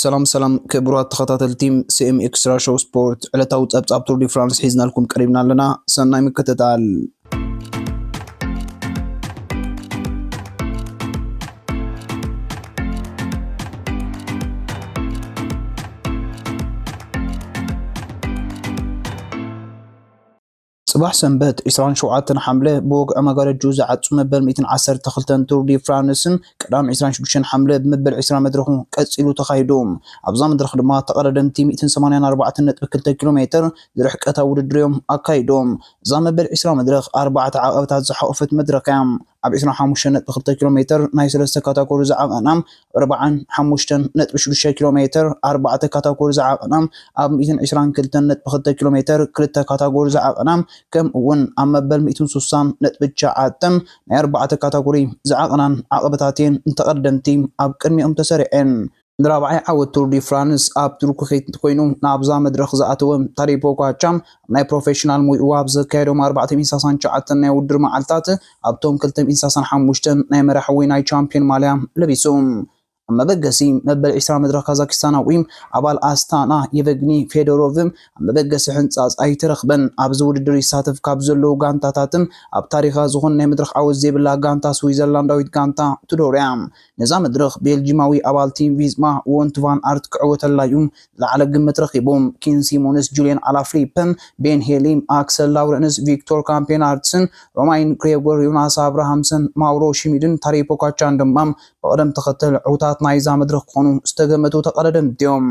ሰላም ሰላም ክቡራት ተኸታተልቲ ሲኤም ኤክስትራ ሾው ስፖርት፣ ዕለታዊ ጸብጻብ ቱር ዲ ፍራንስ ሒዝናልኩም ቀሪብና ኣለና። ሰናይ ምክትታል። ጽባሕ ሰንበት ዕስራን ሸውዓተን ሓምለ ብወግዒ መጋረጅኡ ዝዓጹ መበል ሚእትን ዓሰርተ ክልተን ቱር ዲ ፍራንስን ቀዳም ዕስራን ሽዱሽተን ሓምለ ብመበል ዕስራ መድረኹ ቀጺሉ ተኻይዱ። ኣብዛ መድረኽ ድማ ተቐዳደምቲ ሚእትን ሰማንያን ኣርባዕተን ነጥቢ ክልተ ኪሎ ሜትር ዝርሕቀታ ውድድር እዮም ኣካይዶም። እዛ መበል ዕስራ መድረኽ ኣርባዕተ ዓቐብታት ዝሓቖፈት መድረኽ እያ። ኣብ ዕስራን ሓሙሽተን ነጥቢ ክልተ ኪሎ ሜትር ናይ ሰለስተ ካታጎሪ ዝዓቐና፣ ኣብ ኣርባዓን ሓሙሽተን ነጥቢ ሽዱሽተ ኪሎ ሜትር ኣርባዕተ ካታጎሪ ዝዓቐና፣ ኣብ ሚእትን ዕስራን ክልተን ነጥቢ ክልተ ኪሎ ሜትር ክልተ ካታጎሪ ዝዓቐና፣ ከምኡ እውን ኣብ መበል ሚእትን ስሳን ነጥቢ ትሽዓተን ናይ ኣርባዕተ ካታጎሪ ዝዓቐናን ዓቐበታት እየን ንተቐደምቲ ኣብ ቅድሚኦም ተሰሪዐን። ንራብዓይ ዓወት ቱር ዲ ፍራንስ ኣብ ቱርኪ ከይት ኮይኑ ናብዛ መድረኽ ዝኣተወ ታዴ ፖጋቻር ኣብ ናይ ፕሮፌሽናል ሙይኡ ኣብ ዘካየዶም ኣርባዕተ ሚእትን ሰላሳን ትሽዓተን ናይ ውድድር መዓልታት ኣብቶም ክልተ ሚእትን ሰላሳን ሓሙሽተን ናይ መራሕዊ ናይ ቻምፒዮን ማልያ ለቢሱ። ኣብ መበገሲ መበል ዕስራ መድረኽ ካዛኪስታናዊ ኣባል ኣስታና የቨግኒ ፌዶሮቭ ኣብ መበገሲ ሕንጻጽ ኣይተረኽበን። ኣብዚ ውድድር ይሳተፍ ካብ ዘለዉ ጋንታታትን ኣብ ታሪኻ ዝኾነ ናይ መድረኽ ዓወት ዘይብላ ጋንታ ስዊዘርላንዳዊት ጋንታ ቱዶር እያ። ነዛ መድረኽ ቤልጂማዊ ኣባል ቲም ቪዝማ ወንት ቫን ኣርት ክዕወተላ እዩ ዝለዓለ ግምት ረኺቡ። ኪን ሲሞንስ፣ ጁልየን ኣላፍሊፕን፣ ቤን ሄሊ፣ ኣክሰል ላውረንስ፣ ቪክቶር ካምፔናርትስን፣ ሮማይን ግሬጎር፣ ዮናስ ኣብርሃምሰን፣ ማውሮ ሽሚድን ታዴ ፖጋቻርን ድማ ብቕደም ተኸተል ዕውታት ናይዛ መድረኽ ክኾኑ ዝተገመቱ ተቐዳደምቲ እዮም።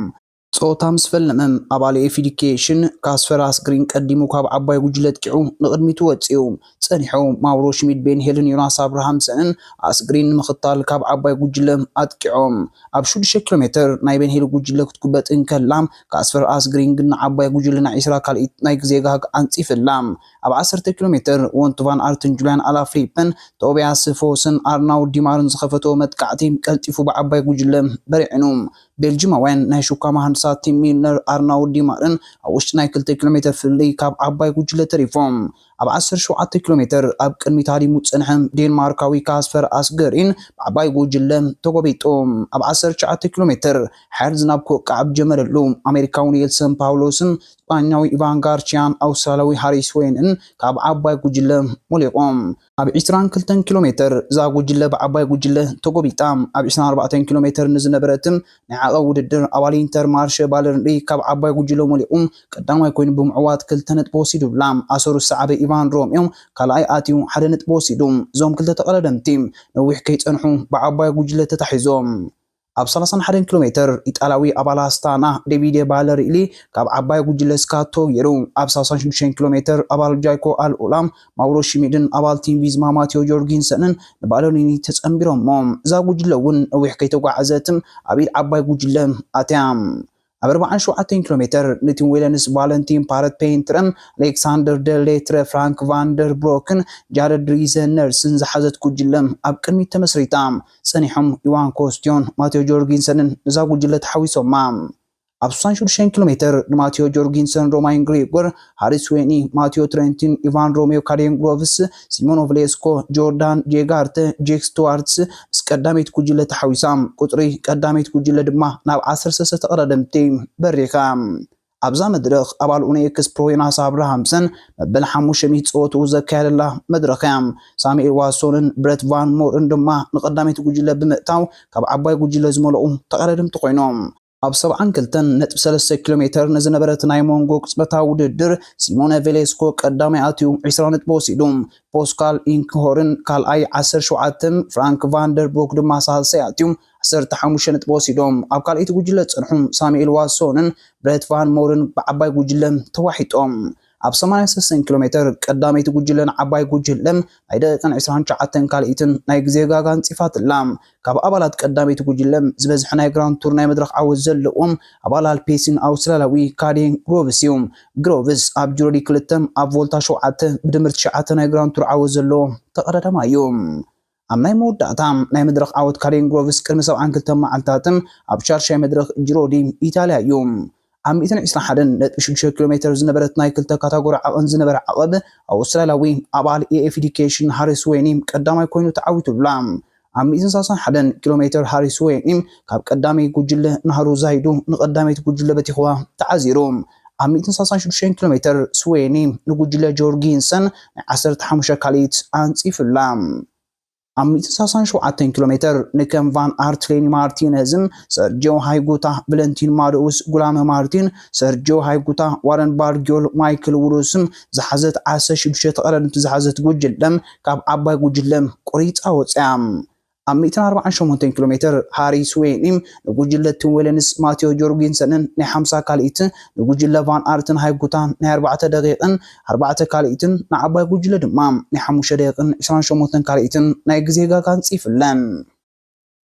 ጾታ ምስ ፈለመ፣ ኣባል ኤፍ ዲ ኬ ሽን ካስፈር ኣስግሪን ቀዲሙ ካብ ዓባይ ጉጅለ ኣጥቂዑ ንቕድሚቱ ወጺኡ። ጸኒሑ ማውሮ ሽሚድ፣ ቤን ሄልን ዮናስ ኣብርሃምሰንን ኣስግሪን ንምኽታል ካብ ዓባይ ጉጅለ ኣጥቂዖም። ኣብ ሽዱሽተ ኪሎ ሜትር ናይ ቤን ሄል ጉጅለ ክትጉበጥ እንከላ፣ ካስፈር ኣስግሪን ግን ንዓባይ ጉጅለ ናይ ዕስራ ካልኢት ናይ ግዜ ጋግ ኣንጺፍላ። ኣብ ዓሰርተ ኪሎ ሜትር ወንት ቫን ኣርትን ጁልያን ኣላፍሊፕን ቶቢያስ ፎስን ኣርናውድ ዲማርን ዝኸፈቶ መጥቃዕቲ ቀልጢፉ ብዓባይ ጉጅለ በሪዕኑ። ቤልጂማውያን ናይ ሹካ መሃንድሳት ቲም ሚልነር ኣርናውድ ዲማርን ኣብ ውሽጢ ናይ ክልተ ኪሎ ሜትር ፍልልይ ካብ ዓባይ ጉጅለ ተሪፎም። ኣብ ዓሰርተ ሸውዓተ ኪሎ ሜትር ኣብ ቅድሚት ሃዲሙ ዝጸንሐ ዴንማርካዊ ካስፈር ኣስገሪን ብዓባይ ጉጅለ ተጎቢጡ። ኣብ ዓሰርተ ትሽዓተ ኪሎ ሜትር ሓይል ዝናብ ክወቅዕ ኣብ ጀመረሉ ኣሜሪካዊ ኔልሰን ፓውሎስን ስጳኛዊ ኢቫን ጋርቺያን ኣውስትራልያዊ ሃሪስ ዌንን ካብ ዓባይ ጉጅለ ሞሊቖም። ኣብ ዕስራን ክልተን ኪሎ ሜትር እዛ ጉጅለ ብዓባይ ጉጅለ ተጎቢጣ። ኣብ ዕስራን ኣርባዕተን ኪሎ ሜትር ንዝነበረትም ናይ ዓቐብ ውድድር ኣባል ኢንተር ማርሸ ባለርንዲ ካብ ዓባይ ጉጅለ ሞሊቑ ቀዳማይ ኮይኑ ብምዕዋት ክልተ ነጥቢ ወሲዱላ። ኣሰሩ ዝሰዓበ ኢቫን ሮሚዮ ካልኣይ ኣትዩ ሓደ ነጥቢ ወሲዱ። እዞም ክልተ ተቐዳደምቲ ነዊሕ ከይጸንሑ ብዓባይ ጉጅለ ተታሒዞም። ኣብ ሰላሳን ሓደን ኪሎ ሜትር ኢጣልያዊ ኣባል ኣስታና ዴቪዴ ባለሪሊ ካብ ዓባይ ጉጅለ ስካቶ ገይሩ። ኣብ ሰላሳን ሽዱሽተን ኪሎ ሜትር ኣባል ጃይኮ ኣልኡላ ማውሮ ሽሚድን ኣባል ቲም ቪዝማ ማቴዎ ጆርጊንሰንን ንባለሪኒ ተጸንቢሮሞ። እዛ ጉጅለ እውን ነዊሕ ከይተጓዓዘት ኣብ ኢድ ዓባይ ጉጅለ ኣትያ። ኣብ ኣርባዓን ሸውዓተን ኪሎ ሜትር ንቲም ዌለንስ ቫለንቲን ፓረት ፔይንትረን ኣሌክሳንደር ደሌትረ ፍራንክ ቫንደር ብሮክን ጃረድ ሪዘነርስን ዝሓዘት ጉጅለ ኣብ ቅድሚት ተመስሪታ። ጸኒሖም ኢዋን ኮስቲዮን ማቴዎ ጆርጊንሰንን ነዛ ጉጅለ ተሓዊሶማ። ኣብ ስሳን ሽዱሽተን ኪሎ ሜትር ንማቴዎ ጆርጊንሰን፣ ሮማይን ግሪጎር፣ ሃሪስ ዌኒ፣ ማቴዎ ትሬንቲን፣ ኢቫን ሮሜዮ፣ ካዴን ግሮቭስ፣ ሲሞኖ ቭሌስኮ፣ ጆርዳን ጄጋርተ፣ ጄክ ስቱዋርትስ ምስ ቀዳመይቲ ጉጅለ ተሓዊሳ። ቁጽሪ ቀዳመይቲ ጉጅለ ድማ ናብ ዓሰርተ ሰለስተ ተቐዳደምቲ በሪኻ። ኣብዛ መድረኽ ኣባል ኡኔ ኤክስፕሮ ዮናስ ኣብርሃምሰን መበል ሓሙሽተ ሚእቲ ጸወትኡ ዘካየደላ መድረኽ እያ። ሳሙኤል ዋሶንን ብረት ቫን ሞርን ድማ ንቐዳመይቲ ጉጅለ ብምእታው ካብ ዓባይ ጉጅለ ዝመልኡ ተቐዳደምቲ ኮይኖም። ኣብ ሰብዓን ክልተን ነጥቢ ሰለስተ ኪሎ ሜትር ንዝነበረት ናይ ሞንጎ ቅጽበታዊ ውድድር ሲሞነ ቬሌስኮ ቀዳማይ ኣትዩ ዕስራ ነጥቢ ወሲዱ። ፖስካል ኢንክሆርን ካልኣይ ዓሰርተ ሸውዓተ፣ ፍራንክ ቫንደርቡርግ ድማ ሳልሳይ ኣትዩ ዓሰርተ ሓሙሽተ ነጥቢ ወሲዶም። ኣብ ካልኣይቲ ጉጅለ ዝጸንሑ ሳሙኤል ዋሶንን ብረት ቫን ሞርን ብዓባይ ጉጅለ ተዋሒጦም። ኣብ ሰማንያን ሰለስተን ኪሎ ሜትር ቀዳመይቲ ጉጅለን ዓባይ ጉጅለን ናይ ደቂቕን ዕስራን ትሽዓተን ካልኢትን ናይ ግዜ ጋጋ ኣንጺፋትላ። ካብ ኣባላት ቀዳመይቲ ጉጅለ ዝበዝሐ ናይ ግራንድ ቱር ናይ መድረኽ ዓወት ዘለዎም ኣባል ኣልፔሲን ኣውስትራልያዊ ካዴን ግሮቭስ እዩ። ግሮቭስ ኣብ ጂሮ ዲ ክልተ ኣብ ቮልታ ሸውዓተ ብድምር ትሽዓተ ናይ ግራንድ ቱር ዓወት ዘለዎ ተቐዳዳማይ እዩ። ኣብ ናይ መወዳእታ ናይ መድረኽ ዓወት ካዴን ግሮቭስ ቅድሚ ሰብዓን ክልተን መዓልታትን ኣብ ሻርሻይ መድረኽ ጂሮ ዲ ኢታልያ እዩ። ኣብ ሚእትን ዕስራን ሓደን ነጥቢ ሽዱሽተ ኪሎ ሜትር ዝነበረት ናይ ክልተ ካታጎሪ ዓቐን ዝነበረ ዓቐብ ኣውስትራልያዊ ኣባል ኤኤፍ ኤዲኬሽን ሃሪስ ዌኒ ቀዳማይ ኮይኑ ተዓዊቱላ። ኣብ ሚእትን ሰላሳን ሓደን ኪሎ ሜተር ሃሪ ስዌኒ ካብ ቀዳመይ ጉጅለ ናህሩ ዛይዱ ንቐዳመይቲ ጉጅለ በቲኽዋ ተዓዚሩ። ኣብ ሚእትን ሰላሳን ሽዱሽተን ኪሎ ሜተር ስዌኒ ንጉጅለ ጆርጊንሰን ናይ ዓሰርተ ሓሙሽተ ካልኢት ኣንጺፉላ። ኣብ ሚእትን ሰላሳን ሸውዓተን ኪሎ ሜተር ንከም ቫን ኣርት፣ ሌኒ ማርቲነዝን ሰርጂዮ ሃይጉታ፣ ቨለንቲን ማዶውስ፣ ጉላመ ማርቲን፣ ሰርጂዮ ሃይጉታ፣ ዋረን ባርጊዮል፣ ማይክል ውሩስም ዝሓዘት ዓሰርተ ሽዱሽተ ተቐዳደምቲ ዝሓዘት ጉጅለ ካብ ዓባይ ጉጅለ ቁሪጻ ወፅያ። ኣብ ሚእትን ኣርባዓን ሸሞንተን ኪሎ ሜተር ሃሪ ስዌኒ ንጉጅለ ቲም ዌለንስ ማቴዎ ጆርጊንሰንን ናይ ሓምሳ ካልኢት ንጉጅለ ቫን ኣርትን ሃይጉታን ናይ ኣርባዕተ ደቂቕን ኣርባዕተ ካልኢትን ንዓባይ ጉጅለ ድማ ናይ ሓሙሽተ ደቂቕን ዕስራን ሸሞንተን ካልኢትን ናይ ግዜ ጋጋ ኣንጺፍለን።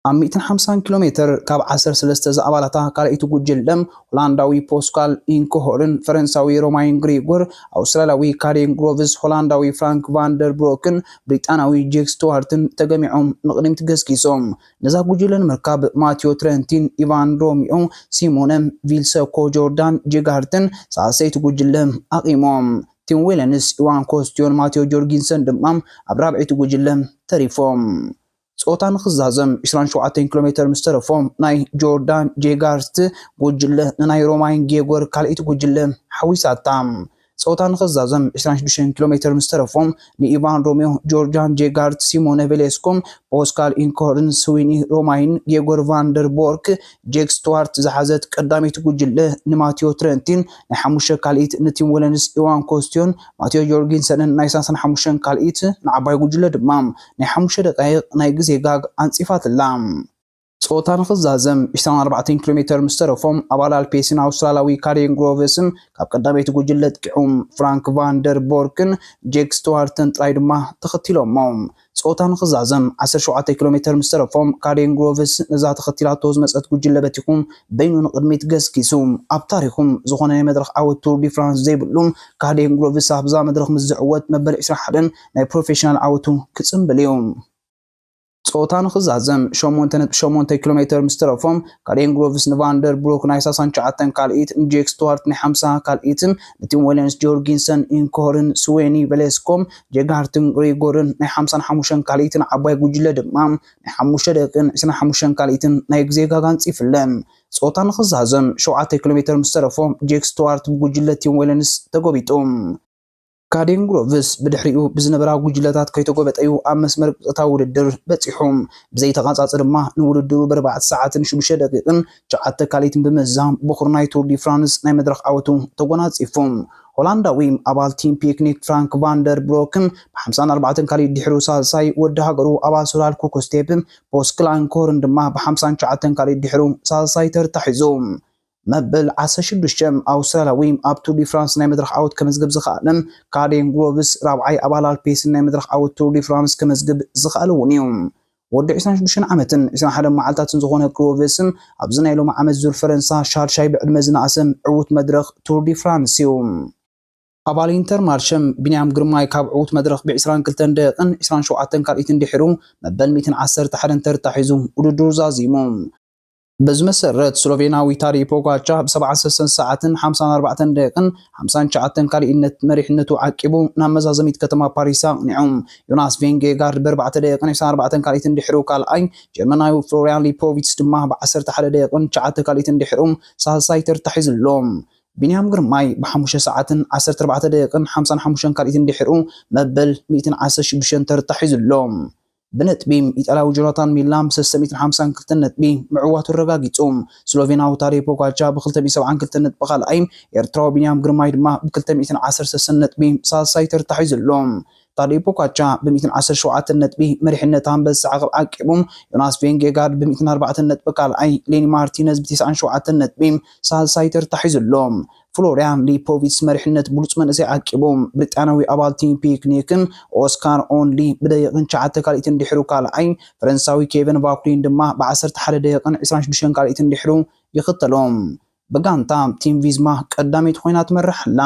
ኣብ ሚእትን ሓምሳን ኪሎ ሜተር ካብ ዓሰርተ ሰለስተ ዝኣባላታ ካልኣይቲ ጉጅለ ሆላንዳዊ ፖስካል ኢንኮሆርን ፈረንሳዊ ሮማይን ግሪጎር፣ ኣውስትራልያዊ ካዴን ግሮቭስ፣ ሆላንዳዊ ፍራንክ ቫንደር ብሮክን ብሪጣንያዊ ጄክ ስቱዋርትን ተገሚዖም ንቕድሚት ገስጊሶም። ነዛ ጉጅለ ንምርካብ ማቲዮ ትረንቲን ኢቫን ሮሚዮ፣ ሲሞነ ቪልሰኮ፣ ጆርዳን ጄጋርትን ሳልሰይቲ ጉጅለ ኣቒሞም። ቲም ዌለንስ ኢዋን ኮስቲዮን ማቲዮ ጆርጊንሰን ድማ ኣብ ራብዐይቲ ጉጅለ ተሪፎም። ጾታ ንኽዛዘም ዕስራን ሸውዓተን ኪሎ ሜተር ምስ ተረፎም ናይ ጆርዳን ጄጋርት ጉጅለ ንናይ ሮማይን ጌጎር ካልኣይቲ ጉጅለ ሓዊሳታ። ጾታ ንኽዛዘም ዕስራን ሽዱሽተን ኪሎ ሜተር ምስ ተረፎም ንኢቫን ሮሜዮ፣ ጆርጃን ጄጋርት፣ ሲሞነ ቬሌስኮ፣ ፖስካል ኢንኮርን ስዊኒ ሮማይን ጌጎር ቫንደር ቦርክ ጄክ ስቱዋርት ዝሓዘት ቀዳመይቲ ጉጅለ ንማቲዮ ትረንቲን ናይ ሓሙሽተ ካልኢት ንቲም ወለንስ ኢዋን ኮስቲዮን ማቲዮ ጆርጊንሰንን ናይ ሰላሳን ሓሙሽተን ካልኢት ንዓባይ ጉጅለ ድማ ናይ ሓሙሽተ ደቃይቕ ናይ ግዜ ጋግ ኣንጺፋትላ። ጾታ ንኽዛዘም ዕስራን ኣርባዕተን ኪሎ ሜተር ምስ ተረፎም ኣባል ኣልፔስን ኣውስትራልያዊ ካዴን ግሮቨስን ካብ ቀዳመይቲ ጉጅለ ኣጥቂዑ ፍራንክ ቫንደር ቦርክን ጄክ ስቱዋርትን ጥራይ ድማ ተኸቲሎሞ። ጾታ ንኽዛዘም ዓሰርተ ሸውዓተ ኪሎ ሜተር ምስ ተረፎም ካዴን ግሮቭስ ነዛ ተኸቲላቶ ዝመጸት ጉጅለ በቲኹ በይኑ ንቕድሚት ገስጊሱ። ኣብ ታሪኹ ዝኾነ ናይ መድረኽ ዓወት ቱር ዲ ፍራንስ ዘይብሉ ካዴን ግሮቭስ ኣብዛ መድረኽ ምስ ዝዕወት መበል ዕስራን ሓደን ናይ ፕሮፌሽናል ዓወቱ ክጽንብል እዩ። ጾታ ንኽዛዘም ሸሞንተ ነጥቢ ሸሞንተ ኪሎ ሜተር ምስ ተረፎም ካዴን ግሮቭስ ንቫንደር ብሩክ ናይ ሰላሳን ትሽዓተን ካልኢት፣ ንጄክ ስቱዋርት ናይ ሓምሳ ካልኢትን ንቲም ዊሊያምስ ጆርጊንሰን ኢንኮርን ስዌኒ ቬሌስኮም ጀጋርትን ሪጎርን ናይ ሓምሳን ሓሙሽተን ካልኢትን ዓባይ ጉጅለ ድማ ናይ ሓሙሽተ ደቂቕን ዕስራን ሓሙሽተን ካልኢትን ናይ ግዜ ጋጋ ኣንጺፍለን። ጾታ ንኽዛዘም ሸውዓተ ኪሎ ሜተር ምስ ተረፎ ጄክ ስቱዋርት ብጉጅለ ቲም ዌለንስ ተጎቢጡ። ካዴን ግሮቭስ ብድሕሪኡ ብዝነበራ ጉጅለታት ከይተጎበጠዩ ኣብ መስመር ቀጥታ ውድድር በጺሑ። ብዘይተቓጻጸ ድማ ንውድድሩ ብኣርባዕተ ሰዓትን ሽዱሽተ ደቂቕን ትሽዓተ ካልኢትን ብምዛም ብኹር ናይ ቱር ዲ ፍራንስ ናይ መድረኽ ዓወቱ ተጎናጺፉ። ሆላንዳዊ ኣባል ቲም ፒክኒክ ፍራንክ ቫንደር ብሮክን ብሓምሳን ኣርባዕተን ካልኢት ድሕሩ ሳልሳይ፣ ወዲ ሃገሩ ኣባል ሶላል ኮኮስቴፕ ፖስክላንኮርን ድማ ብሓምሳን ትሽዓተን ካልኢት ድሕሩ ሳልሳይ ተርታ ሒዙ። መበል ዓሰርተ ሽዱሽተ ኣውስትራልያዊ ኣብ ቱር ዲ ፍራንስ ናይ መድረኽ ዓወት ከመዝግብ ዝኸኣለ ካዴን ግሮቭስ ራብዓይ ኣባል ኣልፔስን ናይ መድረኽ ዓወት ቱር ዲ ፍራንስ ከመዝግብ ዝኸኣለ እውን እዩ። ወዲ ዕስራን ሽዱሽተን ዓመትን ዕስራን ሓደን መዓልታትን ዝኾነ ግሮቭስ ኣብዚ ናይ ሎሚ ዓመት ዙር ፈረንሳ ሻድሻይ ብዕድመ ዝነኣሰ ዕዉት መድረኽ ቱር ዲ ፍራንስ እዩ። ኣባል ኢንተር ማርሸም ቢንያም ግርማይ ካብ ዕዉት መድረኽ ብዕስራን ክልተን ደቂቕን ዕስራን ሸውዓተን ካልኢትን ድሕሩ መበል ሚእትን ዓሰርተ ሓደን ተርታ ሒዙ ውድድሩ ዛዚሙ። በዚ መሰረት ስሎቬናዊ ታዴ ፖጋቻ ብሰብዓን ሰለስተን ሰዓትን ሓምሳን ኣርባዕተን ደቂቕን ሓምሳን ትሽዓተን ካልኢነት መሪሕነቱ ዓቂቡ ናብ መዛዘሚት ከተማ ፓሪስ ኣቕኒዑ። ዮናስ ቬንጌጋርድ ብኣርባዕተ ደቂቕን ዕስራን ኣርባዕተን ካልኢትን ድሕሩ ካልኣይ፣ ጀርመናዊ ፍሎሪያን ሊፖቪትስ ድማ ብዓሰርተ ሓደ ደቂቕን ትሽዓተ ካልኢትን ድሕሩ ሳልሳይ ተርታ ሒዙ ኣሎ። ቢንያም ግርማይ ብሓሙሽተ ሰዓትን ዓሰርተ ኣርባዕተ ደቂቕን ሓምሳን ሓሙሽተን ካልኢትን ድሕሩ መበል ሚእትን ዓሰርተ ሽዱሽተን ተርታ ሒዙ ኣሎ። ብነጥቢ ኢጣልያዊ ጆናታን ሚላን ብሰለስተ ሚእትን ሓምሳን ክልተን ነጥቢ ምዕዋቱ ኣረጋጊጹ። ስሎቬናዊ ታዴ ፖጋቻ ብክልተ ሚእትን ሰብዓን ክልተን ነጥቢ ካልኣይ፣ ኤርትራዊ ቢንያም ግርማይ ድማ ብክልተ ሚእትን ዓሰርተ ሰለስተን ነጥቢ ሳልሳይ ተርታ ሒዙ ኣሎ። ታዴ ፖጋቻ ብሚእትን ዓሰርተ ሸውዓተን ነጥቢ መሪሕነት ኣንበሳ ዓቐብ ዓቂቡ፣ ዮናስ ቬንጌጋርድ ብሚእትን ኣርባዕተን ነጥቢ ካልኣይ፣ ሌኒ ማርቲነዝ ብተስዓን ሸውዓተን ነጥቢ ሳልሳይ ተርታ ሒዙ ኣሎ። ፍሎሪያን ሊፖቪትስ መሪሕነት ብሉጽ መንእሰይ ዓቂቡ፣ ብሪጣንያዊ ኣባል ቲም ፒክኒክን ኦስካር ኦንሊ ብደቂቕን ትሽዓተ ካልኢትን ድሕሩ ካልኣይ፣ ፈረንሳዊ ኬቨን ቫኩሊን ድማ ብዓሰርተ ሓደ ደቂቕን ዕስራን ሽዱሽተን ካልኢትን ድሕሩ ይኽተሎ። ብጋንታ ቲም ቪዝማ ቀዳመይቲ ኮይና ትመርሕ ኣላ።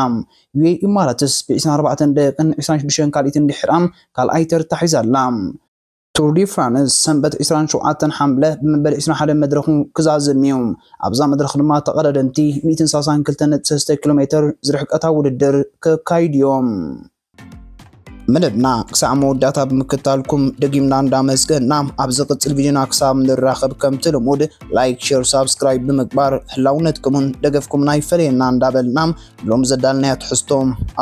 ዩኤ ኢማራትስ ብዕስራን ኣርባዕተን ደቂቕን ዕስራን ሽዱሽተን ካልኢትን ድሕራ ካልኣይ ተርታ ሒዛ ኣላ። ቱር ዲ ፍራንስ ሰንበት ዕስራን ሸውዓተን ሓምለ ብመበል ዕስራን ሓደን መድረኹ ክዛዘም እዩ። ኣብዛ መድረኽ ድማ ተቐዳደምቲ ሚእትን ሰላሳን ክልተን ነጥቢ ሰለስተ ኪሎ ሜተር ዝርሕቀታ ውድድር ከካይዱ እዮም። መደብና ክሳዕ መወዳእታ ብምክታልኩም ደጊምና እንዳመስገና፣ ኣብ ዝቕጽል ቪድዮና ክሳብ ንራኸብ ከምቲ ልሙድ ላይክ፣ ሼር፣ ሳብስክራይብ ብምግባር ህላውነትኩምን ደገፍኩምን ኣይፈለየና እንዳበልና፣ ሎም ዘዳልናያ ትሕዝቶ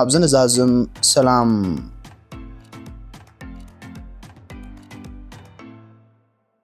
ኣብዚ ንዛዝም። ሰላም።